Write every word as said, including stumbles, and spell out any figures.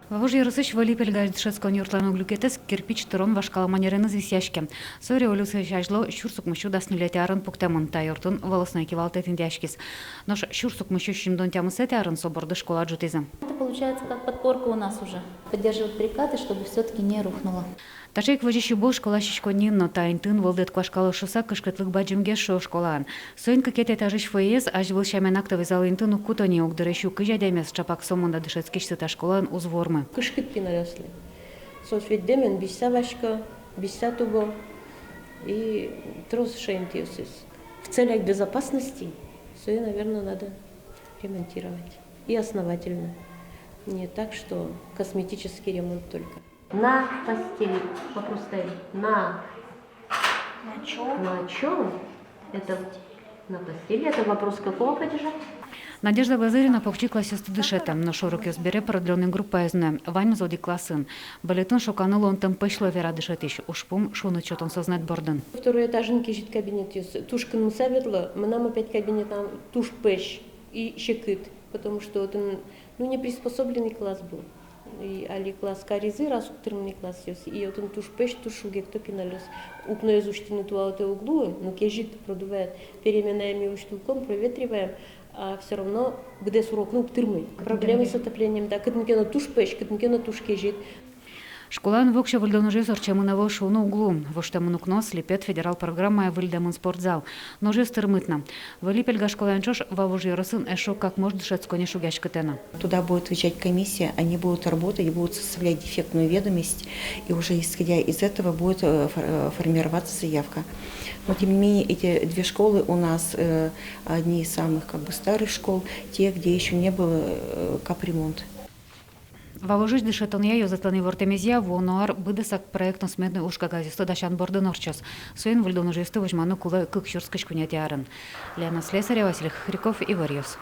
Вавож ёросысь Вылӥ Пельга дышетскон юртлэн уг люкетэз кирпич тырон вашкала манереныз висъяське. Со революциысь азьло, сюрс укмыссю дас ньылетӥ арын пуктэмын. Та юртын волостной кивалтэт интыяськиз. Нош сюрс укмыссю сизьымдон тямысэтӥ арын со борды школа ӝутӥзы. Это получается как подпорка у нас уже. Поддерживать прикаты, чтобы всё-таки не рухнуло. Таӵе ик возись ыбу школа сиськонниын но. Та интыын вӧлдэт куашкалоз шуыса, кышкытлык бадӟымгес, шуо школаын. Соин кыкетӥ этажысь фойеез азьвыл сямен актовой зал интыын уг куто ни. Уг дырысь ю кызь адямиез, ӵапак сомында дышетскисьсы та школаын уз вормы. Кышкыт пиналъёслы. Соос ведь дэмен бызьыса васько, бызьыса тубо и трос шӧдӥсьёсыз. В целях безопасности сое, наверное, надо ремонтировать. И основательно. Не так, что косметический ремонт только. На постели вопрос стоит. На. На чём? На чём? Это на постели. Это вопрос какого падежа? Надежда Глазырина покчи классъёсты дышетэ, нош урокъёс бере продлённой группаез нуэ. Ваньмыз одӥг классын. Балетын шоканы луонтэм пӧсь луэ, вера дышетӥсь. Ужпум — шуныт сётон сӧзнэт бордын. Второй этажын кезьыт кабинетъёс туж кынмыса ветло. Мынам опять кабинетам туж пӧсь и секыт, потому что отын, ну, не приспособленный класс был. И али класс каризы, раз уг тырмы ни классъёс, и отын туж пӧсь, туж шугекто пиналъёс. Укноез усьтыны туалетэ уг луы, ну, кезьыт, продувает. Переменаен ми усьтылӥськом, проветриваем, а всё равно быдэс урок но уг тырмы. Проблемы с отоплением, да, кытын ке но туж пӧсь, кытын ке но туж кезьыт. Школаын воксё выльдон ужъёс ортчемын ӧвӧл шуыны уг луы. Воштэмын укноос, липет, федерал программая выльдэмын спортзал. Но ужъёс тырмыт на. Вылӥ Пельга школаен ӵош Вавож ёросын эшшо куамын дышетсконни шугъяськытэ на. Туда будет выезжать комиссия, они будут работать, будут составлять дефектную ведомость, и уже исходя из этого будет, э, фор-, э, формироваться заявка. Но тем не менее эти две школы у нас, э, одни из самых как бы старых школ, те, где ещё не было, э, капремонт. Вавожысь дышетонъя ёзэтлэн ивортэмезъя, вуоно ар быдэсак проектно-сметной ужкагазъёсты дасян бордын ортчоз. Соин выльдон ужъёсты возьманы кулэ кык сюрс кызь куинетӥ арын. Лена Слесарева, Василий Хохряков, «Иворъёс».